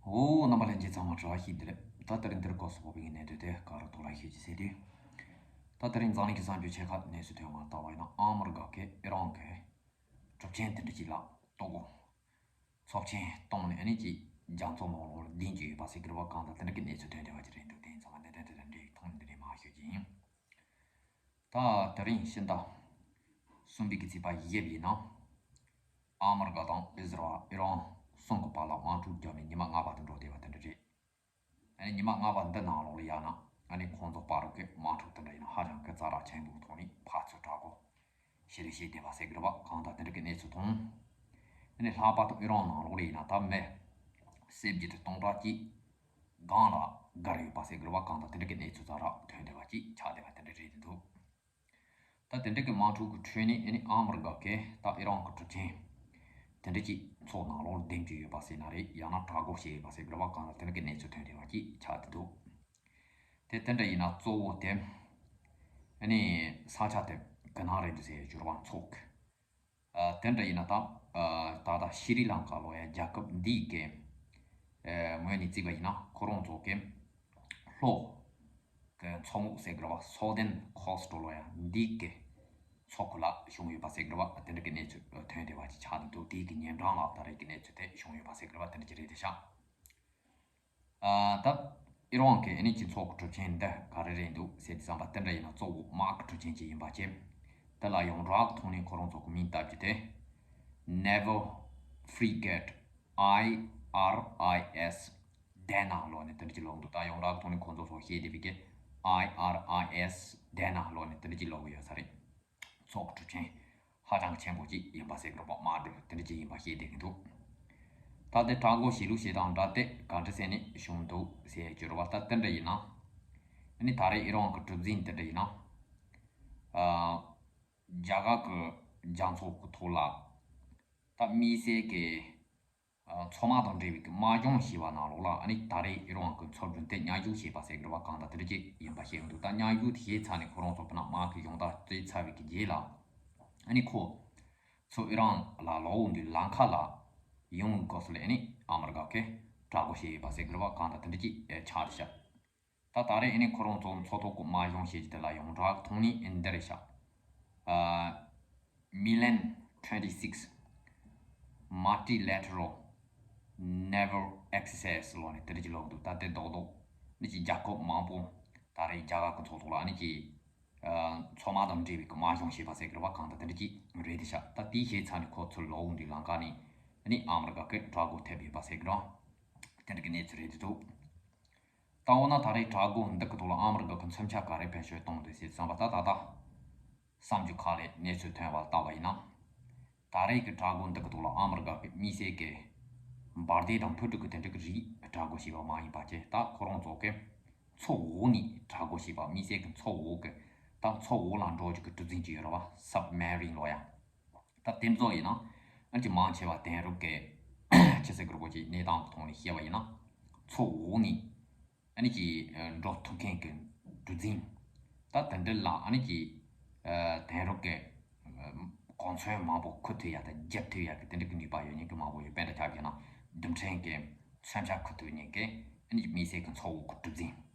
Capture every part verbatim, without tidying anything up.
འོ། རྣམ་པ་ལྷན་རྒྱས་ཚང་མ་བཀྲ་ཤིས་བདེ་ལེགས། ད་དེ་རིང་འདིར་སྐབས་སུ་བབས་པའི་གནད་དོན་དེ་ག་རུ་ཐོག་ལ་ཤོད་ཀྱི་ཟེར་དུས། ད་དེ་རིང་འཛམ་གླིང་གི་གསར་འགྱུར་ཆེ་ཁག་གནས་ཚུལ་ཐོན་པ་ལྟ་བ་ཡིན་ན། ཨ་མི་རི་ཀ་གིས་ཨི་རན་གྱི་གྲུབ་ཆེན་དེ་འདྲ་ཅིག་ལ་ལྟོ་གོས་ཚོགས་ཆེན་བཏང་ནས། ཨ་ནི་ཅིག་རྒྱ་མཚོ་ནང་ལོགས་ལ་ལྡིང་གི་ཡོད་པ་ཟེར་གྱི་རེད་པ། གང་ལྟར་དེ་འདྲ་གི་གནས་ཚུལ་ཐོན་བསྡད་པ་ཅིག་རེད་འདུག་དེ་ཡིན་ཙང་མ་གནད་དོན་དེ་དང་འབྲེལ་བའི་ཐོག་ནས་འདི་ནས་མར་ཤོད་ཀྱི་ཡིན། ད་དེ་རིང་ཕྱི་ཟླ་གསུམ་པའི་གི་ཚེས་པ་བཞི་པའི་ནང་། ཨ་མི་རི་ཀ་དང་ཨི་ཟི་རལ། ཨི་རན་གསུམ་གི་བར་ལ་དམག་འཁྲུག་བརྒྱབ་ནས་ཉི་མ་ལྔ་པ་དུ་འགྲོ་བསྡད་པ་དེ་འདྲ་རེད། ཨ་ནི་ཉི་མ་ལྔ་པ་འདི་ནང་ལོགས་ལ་ཡང་ན་ཨ་ནི་ཁོང་ཚོ་བར་གྱི་དམག་འཁྲུག་དེ་འདྲ་ཡིན་ན་ཧ་ཅང་གི་ཛ་དྲག་ཆེན་པོའི་ཐོག་ནས་ཕར་ཚུར་དྲག་གོ་ཞི་ལི་ཞི་བསྡད་པ་ཟེར་གི་རེད་པ། གང་ལྟར་དེ་འདྲ་གི་གནས་ཚུལ་མཐོང་། ཨ་ནི་ལྷག་པར་དུ་ཨི་རན་ནང་ལོགས་ལ་ཡིན་ན་ད་མི་བསད་རྒྱུ་དེ་སྟོང་ཕྲག་གཅིག་སྒང་ལ་བརྒལ་ཡོད་པ་ཟེར་གི་རེད་པ། གང་ལྟར་དེ་འདྲ་གི་གནས་ཚུལ་ཛ་དྲག་ཐོན་བསྡད་པ་ཅིག་ཆགས་བསྡད་པ་དེ་འདྲ་རེད་འདུག་ད་དེ་འདྲ་གི་དམག་འཁྲུག་གི་ཁྲོད་ནས་ཨ་ནི་ཨ་མི་རི་ཀ་གིས་ད་ཨི་རན་གི་གྲུབ་ཆེན་དེ་འདྲ་ཅིག་མཚོ་ནང་ལོགས་ལ་ལྡིང་གི་ཡོད་པ་ཟེར་ན་རེད། ཡང་ན་དྲག་རྒོལ་བྱས་ཡོད་པ་ཟེར་གི་རེད་པ། གང་ལྟར་དེ་འདྲ་གི་གནས་ཚུལ་ཐོན་བསྡད་པ་ཅིག་ཆགས་བསྡད་འདུག་དེ་དེ་འདྲ་ཡིན་ན་གཙོ་བོ་དེ་ཨ་ནི་ས་ཆ་དེ་གི་ནང་རེད་འདུག་ཟེར་གྱི་རེད་པ། མཚོ་གི་ཨ། དེ་འདྲ་ཡིན་ན་ད་ཨ། ད་ལྟ་ཤི་རི་ལང་ཀ་ལོ་ཡ་རྒྱལ་ཁབ་འདི་གི་ཨ། ངོས་ནས་བརྩིས་པ་ཡིན་ན་ཁོ་རང་ཚོ་གི་ལྷོ་གི་མཚོ་ངོས་ཟེར་གི་རེད་པ། Southern Coast ལོ་ཡ་འདི་གི་མཚོ་ཁུལ་ལ་བྱུང་ཡོད་པ་ཟེར་གི་རེད་པ། དེ་འདྲ་གི་གནས་ཚུལ་ཐོན་བསྡད་པ་ཅིག་ཆགས་འདུག་དེ་གི་ཉེ་འགྲམ་ལ་ད་རེས་ཀྱི་གནས་ཚུལ་དེ་བྱུང་ཡོད་པ་ཟེར་གི་རེད་པ། དེ་འདྲ་ཅིག་རེད་དེ་ཤག་ཨ། ད་ཨི་རན་གྱི་ཨ་ནི་སྤྱི་ཚོགས་ཀྱི་གྲུབ་ཆེན་འདི་ག་རེ་རེད་འདུག་ཟེར་དུས་ཙམ་པ། དེ་འདྲ་ཡིན་ན་གཙོ་བོ་དམག་གི་གྲུབ་ཆེན་ཅིག་ཡིན་པ་བྱས། དེ་ལ་ཡོངས་གྲགས་ཀྱི་ཐོག་ནས་ཁོ་རང་ཚོ་གི་མིང་བཏགས་རྒྱུ་དེ་Naval Frigate I R I S Dana ལོ་ནས་དེ་འདྲ་ཅིག་ལབ་འདུག་ད་ཡོངས་གྲགས་ཀྱི་ཐོག་ནས་ཁོ་ཚོ་ཚོ་ཤེས་བསྡད་པའི་གི་I R I S Dana ལོ་ནས་དེ་འདྲ་ཅིག་ལབ་གི་ཡོད་ས་རེད། ཚོགས་གྲུབ་ཆེན་ཧ་ཅང་ཆེན་པོ་ཅིག་ཡིན་པ་ཟེར་གི་རེད་པ། དམག་གྲུ་དེ་འདྲ་ཅིག་ཡིན་པ་ཤེས་བསྡད་ཀྱི་འདུག་ད་དེ་དྲག་རྒོལ་བྱེད་ལུགས་བྱེད་སྟངས་འདྲ་དེ་ག་འདྲ་ཟེར་ནས་བྱུང་འདུག་ཟེར་གྱི་རེད་པ། ད་དེ་འདྲ་ཡིན་ན་ཨ་ནི་ད་རེས་ཨི་རན་གྱི་གྲུ་གཟིངས་དེ་འདྲ་ཡིན་ན་ཨ། རྒྱ་གར་གྱི་རྒྱ་མཚོ་གི་ཐོག་ལ་ད་དམིགས་བསལ་གྱི་ཨ། མཚོ་དམག་དང་འབྲེལ་བའི་གི་དམག་སྦྱོང་བྱས་པ་ནང་ལོགས་ལ་ཨ་ནི་ད་རེས་ཨི་རན་གྱི་མཚོ་གྲུ་དེ་མཉམ་ཞུགས་བྱས་པ་ཟེར་གི་རེད་པ། གང་ལྟར་དེ་འདྲ་ཅིག་ཡིན་པ་ཤེས་ཀྱི་འདུག་ད་མཉམ་ཞུགས་དེ་བྱས་ཚར་ནས་ཁོ་རང་ཚོ་བོད་ནང་དམག་གི་སྦྱོང་བརྡར་སྤྲད་ཚར་བའི་གི་རྗེས་ལ་ཨ་ནི་ཁོ་ཚོ་ཨི་རན་ལ་ལོག་འོང་དུས་ལམ་ཁ་ལ་ཡོང་གི་སྐབས་སུ་ལ་ཨ་ནི་ཨ་མི་རི་ཀ་གིས་དྲག་རྒོལ་བྱས་ཡོད་པ་ཟེར་གི་རེད་པ། གང་ལྟར་དེ་འདྲ་ཅིག་ཆགས་བསྡད་ཤག་ད་ད་རེས་ཨ་ནི་ཁོ་རང་ཚོ་མཚོ་ཐོག་གི་དམག་སྦྱོང་བྱེད་ཀྱི་དེ་ལ་ཡོངས་གྲགས་ཐོག་ནས་ཨ་ནི་འདི་རེད་ཤག་ཨ། Milan twenty six Multilateral Naval Exercise ལོ་ནས་དེ་འདྲ་ཅིག་ལབ་འདུག་ད་དེ་རྡོག་རྡོག་ནི་ཅིག་རྒྱལ་ཁབ་མང་པོ་ད་རེས་རྒྱ་གར་གྱི་མཚོ་ཐོག་ལ་ཨ་ནི་ཅིག་ཨ། མཚོ་དམག་དང་འབྲེལ་བའི་གི་དམག་སྦྱོང་བྱས་པ་ཟེར་གི་རེད་པ། གང་ལྟར་དེ་འདྲ་ཅིག་རེད་དེ་ཤག་ད་དེ་བྱས་ཚར་ནས་ཁོ་ཚོ་ལོག་འོང་དུས་ལམ་ཁ་ནས་ཨ་ནི་ཨ་མི་རི་ཀ་གིས་དྲག་རྒོལ་ཐེབས་ཡོད་པ་ཟེར་གི་རེད་པ། དེ་འདྲ་གི་གནས་ཚུལ་རེད་དེ་འདུག་ད་འོ་ན་ད་རེས་དྲག་རྒོལ་འདི་གི་ཐོག་ལ་ཨ་མི་རི་ཀ་གི་མཚོན་ཆ་ག་རེ་བེད་སྤྱོད་གཏོང་འདུག་ཟེར་བསམ་པ། ད་ད་ལྟ་གསར་འགྱུར་ཁག་ལས་གནས་ཚུལ་ཐོན་པ་ལྟ་བ་ཡིན་ན། ད་རེས་ཀྱི་དྲག་རྒོལ་འདི་གི་ཐོག་ལ་ཨ་མི་རི་ཀ་གི་དམིགས་བསལ་གྱི་འབར་མདེལ་དང་འཕུར་གྲུ་གི་དེ་འདྲ་གི་རིགས་དྲག་རྒོལ་བྱས་པ་མ་ཡིན་པ་བྱས། ད་ཁོ་རང་ཚོ་གི་མཚོ་འོག་ནས་དྲག་རྒོལ་བྱས་པ། དམིགས་བསལ་གྱི་མཚོ་འོག་གི་ད་མཚོ་འོག་ལ་འགྲོ་རྒྱུ་གི་གྲུ་གཟིངས་ཅིག་ཡོད་རེད་པ། Submarine ལོ་ཡ། ད་དེ་ཚོ་ཡིན་ན་ཨ་ནི་ཅིག་མང་ཆེ་བ་དེང་རབས་ཀྱི་ཆི་ཟེར་གི་རེད་པ། ཅིག་གནས་སྟངས་ཀྱི་ཐོག་ནས་བཤད་པ་ཡིན་ན་མཚོ་འོག་ནས་ཨ་ནི་ཅིག་འགྲོ་ཐུབ་མཁན་གྱི་གྲུ་གཟིངས། ད་དེ་འདྲ་ལ་ཨ་ནི་ཅིག་དེང་རབས་ཀྱི་གོ་མཚོན་མང་པོ་འཁུར་ཐུབ་ཡ་དང་རྒྱབ་ཐུབ་ཡ་གི་དེ་འདྲ་གི་ནུས་པ་ཡོད་མཁན་གྱི་མང་པོ་ཡོད། དཔེར་ན་ཆ་བཞག་ན་རྡུལ་ཕྲན་གྱི་མཚོན་ཆ་འཁུར་ཐུབ་མཁན་གྱི་ཨ་ནི་དམིགས་བསལ་གྱི་མཚོ་འོག་གི་གྲུ་གཟིངས།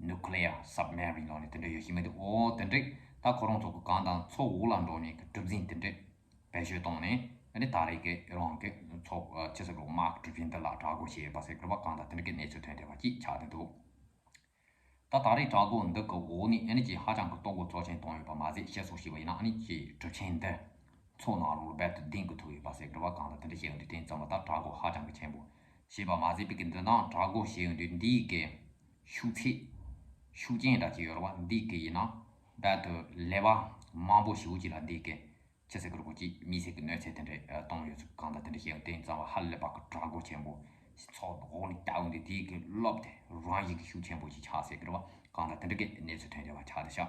Nuclear submarine ལོ་ནས་དེ་འདྲ་ཡོད་ཤེས་མི་འདུག་འོ་དེ་འདྲ་ད་ཁོ་རང་ཚོ་གི་གང་དང་མཚོ་འོག་ལ་འགྲོ་མཁན་གྱི་གྲུ་གཟིངས་དེ་འདྲ་བེད་སྤྱོད་བཏང་ནས་ཨ་ནི་ད་རེས་ཀྱི་ཨི་རན་གྱི་མཚོ་ཆི་ཟེར་གི་རེད་པ། དམག་གྲུ་གཟིངས་འདི་ལ་དྲག་རྒོལ་བྱས་ཡོད་པ་ཟེར་གི་རེད་པ། གང་དང་དེ་འདྲ་གི་གནས་ཚུལ་ཐོན་བསྡད་པ་ཅིག་ཆགས་བསྡད་འདུག་ད་ད་རེས་དྲག་རྒོལ་འདི་གི་འོག་ནས་ཨ་ནི་ཅིག་ཧ་ཅང་གི་ལྟོ་གོས་ཚོགས་ཆེན་གཏོང་ཡོད་པ་མ་ཟད། བཤད་སྲོལ་བྱས་པ་ཡིན་ན་ཨ་ནི་ཅིག་གྲུ་ཆེན་འདི་མཚོ་ནང་ལོགས་རྦད་དེ་ལྡིང་གི་ཐུག་ཡོད་པ་ཟེར་གི་རེད་པ། གང་དང་དེ་འདྲ་བཤད་ཡོང་དུས་དེ་ཙམ་པ་ད་དྲག་རྒོལ་ཧ་ཅང་གི་ཆེན་པོ་བྱས་པ་མ་ཟད། པའི་གི་འདི་ནང་དྲག་རྒོལ་བྱས་ཡོང་དུས་འདིའི་གི་ཤུགས་ཚད་ཤུགས་རྐྱེན་འདྲ་ཅིག་ཡོད་རེད་པ། འདིའི་གི་ཡིན་ན་རྦད་དེ་ལེ་བ་མང་པོ་ཞེ་པོ་ཅིག་ལ་འདིའི་གི་ཆི་ཟེར་གི་རེད་པ། ཅིག་དམིགས་བསལ་གྱི་གནོད་འཚེ་དེ་འདྲ་གཏོང་ཡོད་ཚུལ་གང་དང་དེ་འདྲ་བཤད་ཡོང་། དེ་ཡིན་ཙང་བ་ཧ་ལས་པ་གི་དྲག་རྒོལ་ཆེན་པོ་མཚོ་འོག་ནས་བཏབ་འོང་དུས་དེའི་གི་རླབས་དེ་རང་བཞིན་གྱི་ཤུགས་ཆེན་པོ་ཞིག་ཆགས་ཟེར་གི་རེད་པ། གང་དང་དེ་འདྲ་གི་གནས་ཚུལ་ཐོན་བསྡད་པ་ཆགས་བསྡད་ཤག་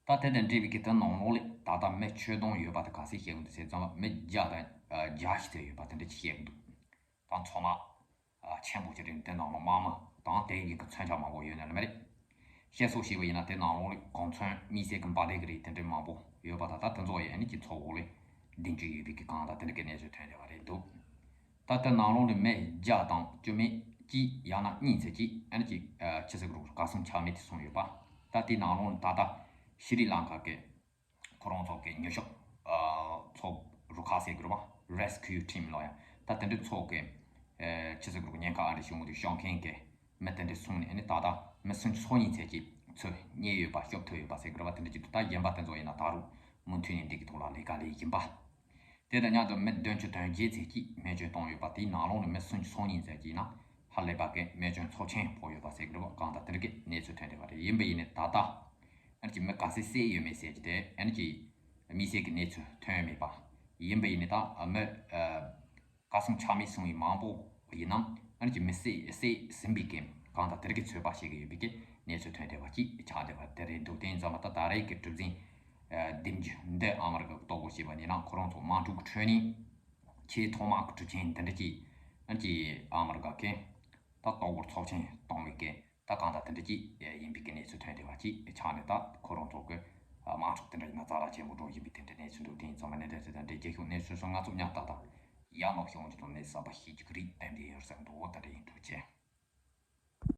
ད་དེ་དང་འབྲེལ་བའི་གི་དེ་ནང་ལོགས་ལ་ད་ལྟ་མི་ཁྱོན་བསྡོམས་ཡོད་པ་དེ་ག་ཚད་བཤད་ཡོང་དུས་ཟེར་ཙང་བ་མི་བརྒྱ་དང་བརྒྱ་ཞིག་ཙམ་ཡོད་པ་དེ་འདྲ་ཅིག་བཤད་ཡོང་འདུག་ད་མཚོ་དམག་ཨ། ཆེན་པོ་ཅིག་རེད། དེ་ནང་ལ་དམག་མི་དང་དེ་ཡི་གི་མཚོན་ཆ་མང་པོ་ཡོད་ནི་ལ་མ་རེད། བཤད་སྲོལ་བྱས་པ་ཡིན་ན་དེ་ནང་ལོགས་ལ་གོ་མཚོན་དམིགས་བསལ་གྱི་འབར་མདེལ་གྱི་རིགས་དེ་འདྲ་མང་པོ་ཡོད་པ་དང་། ད་དེ་ཚོ་ཡང་ཨ་ནི་ཅིག་མཚོ་འོག་ལ་ལྡིང་རྒྱུ་ཡོད་པའི་གི་གང་དང་དེ་འདྲ་གི་གནས་ཚུལ་ཐོན་བསྡད་པ་རེད་འདུག་ད་ལྟ་ནང་ལོགས་ནས་མི་བརྒྱ་དང་བཅུ་མེད་གཅིག་ཡང་ན་གཉིས་ཚད་ཅིག་ཨ་ནི་ཅིག་ཆི་ཟེར་གི་རེད། གར་སོང་ཆ་མེད་དུ་སོང་ཡོད་པ། ད་དེའི་ནང་ལོགས་ནས་ད་ལྟ་ཤི་རི་ལང་ཀ་གི་ཁོ་རང་ཚོ་གི་ཉུལ་ཞིབ་ཚོགས་རུ་ཁག་ཟེར་གི་རེད་པ། Rescue Team ལོ་ཡ། ད་དེ་འདྲའི་ཚོགས་གི་ཆི་ཟེར་གི་རེད། ཉེན་ཁ་ཨ་འདྲ་བྱུང་དུས་བཤང་མཁན་གི་མི་དེ་འདྲ་སོང་ནས་ཨ་ནི་ད་ལྟ་མི་སུམ་ཅུ་སོ་གཉིས་ཚད་ཅིག་ཚུར་རྙེད་ཡོད་པ། སྐྱོབ་ཐུབ་ཡོད་པ་ཟེར་གི་རེད་པ། དེ་འདྲ་ཅིག་འདུག་ད་གཞན་པ་དེ་ཚོ་ཡིན་ན་ད་རུང་མུ་མཐུད་ནས་འདི་གི་ཐོག་ལ་ལས་ཀ་ལས་བཞིན་པ། དེ་དང་མཉམ་དུ་མི་བདུན་ཅུ་དོན་བརྒྱད་ཚད་ཅིག་རྨས་སྐྱོན་བཏང་ཡོད་པ། དེའི་ནང་ལོགས་ནས་མི་སུམ་ཅུ་སོ་གཉིས་ཙམ་ཅིག་ན་ཧ་ལས་པ་གི་རྨས་སྐྱོན་ཚབས་ཆེན་ཕོག་ཡོད་པ་ཟེར་གི་རེད་པ། གང་ལྟར་དེ་འདྲ་གི་གནས་ཚུལ་ཐོན་བསྡད་པ་རེད། ཡིན་པ་ཡིན་ནའི་ད་ལྟ་ཨ་ནི་ཅིག་མི་ག་ཚད་བསད་ཡོད་མེད་ཟེར་གྱི་དེ་ཨ་ནི་ཅིག་དམིགས་བསལ་གྱི་གནས་ཚུལ་ཐོན་མེད་པ། ཡིན་པ་ཡིན་ནའི་ད་མི་གར་སོང་ཆ་མེད་སོང་བའི་མང་པོ་ཡིན་ནམ། ཨ་ནི་ཅིག་མི་བསད་བསད་ཟིན་པའི་གི་གང་ལྟར་དེ་འདྲ་གི་ཚོད་དཔག་བྱེད་ཀྱི་ཡོད་པའི་གི་གནས་ཚུལ་ཐོན་བསྡད་པ་ཅིག་ཆགས་བསྡད་པ་དེ་རེད་འདུག་དེ་ཡིན་ཙང་མ་ད་ད་རེས་ཀྱི་གྲུབ་འཛིན་ཨ་འདེམས་རྒྱུ་འདི་ཨ་མ་རི་ཀ་གི་གཏོར་རྒོལ་བྱས་པ་ཡིན་ན་ཁོ་རང་ཚོ་དམག་འཁྲུག་གི་ཁྲོད་ནས་ཆེས་ཐོག་མ་གི་གྲུབ་ཆེན་འདི་འདྲ་ཅིག་ཨ་ནི་ཅིག་ཨ་མ་རི་ཀ་གི་ད་གཏོར་རྒོལ་ཚབས་ཆེན་བཏང་བའི་གི་ད་གང་ལྟར་དེ་འདྲ་ཅིག་ཡིན་པའི་གི་གནས་ཚུལ་ཐོན་བསྡད་པ་ཅིག་ཆགས་ནས། ད་ཁོ་རང་ཚོ་གི་དམག་འཁྲུག་དེ་འདྲ་ཡིན་ན་རྩ་བ་ཆེན་པོ་འགྲོ་བཞིན་པའི་དེ་འདྲ་གནས་ཚུལ་འདུག་དེ་ཡིན་ཙང་མ་གནས་དེ་ཚོ་དང་འབྲེལ་རྒྱལ་ཤོག་གནས་ཚུལ་སོགས་ང་ཚོ་ཉག་ཏག་ཏག་ཡར་ལོག་ཤོག་འདི་དང་གནས་གསར་པ་ཤེས་རྒྱུ་གི་རིགས་བསྟན་པའི་ཡོད་ཟེར་འདུག་འོ་དེ་འདྲ་ཡིན་འདུག་ཅེས།